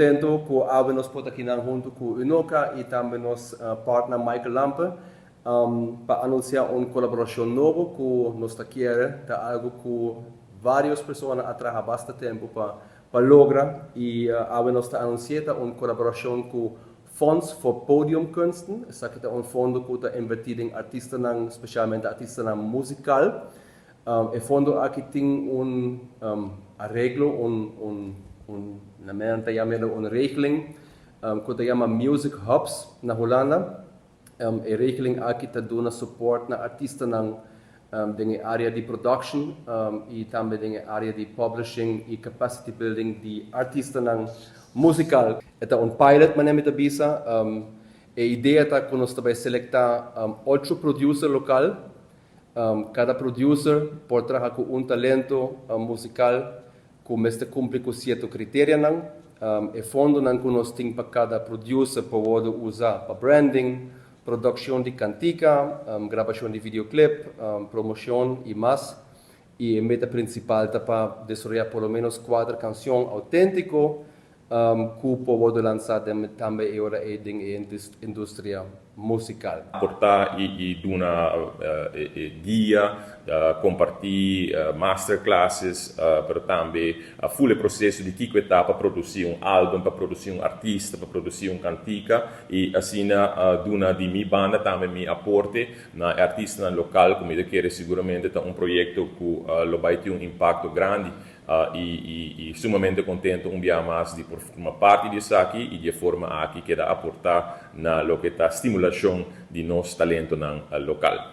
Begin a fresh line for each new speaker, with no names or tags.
Contento cu awe nos por ta akinan hunto cu Unoca y tambe nos partner Michael Lampe pa anuncia un colaboracion nobo cu nos ta kier ta algo cu varios persona a traha basta tempo pa logra y awe nos ta anuncia ta un colaboracion cu Fonds voor Podiumkunsten. Esaki ta un fondo cu ta inverti den artistanan, specialmente artistanan musical. E fondo aki tin un areglo, un na men ta yama un regeling cu ta yama Music Hubs na Hulanda. E regeling aki ta duna support na artistanan den area di production y tambe den area di publishing y capacity building di artistanan musical. E ta un pilot, manera mi ta bisa. E idea ta cu nos ta bay selecta ocho producer local. Cada producer por traha cu un talento musical cu mester cumpli cu cierto criterionan. E fondonan cu nos tin pa cada producer por wordo usa pa branding, produccion di cantica, grabacion di videoclip, promocion y mas. Y e meta principal ta pa desaroya por lo menos cuater cancion autentico cu por wordo lansa tambe e ora ey den e industria musical.
Aporta y duna guia, comparti masterclasses, pero tambe full e proceso di kico ta pa produci un album, pa produci un artista, pa produci un cantica y asina duna di mi banda tambe mi aporte na artista local, cu mi kier siguramente ta un proyecto cu lo bay tin un impacto grandi y sumamente contento un dia mas di por forma parti di esaki y di forma aki keda aporta na loke ta stimulacion di nos talentonan local.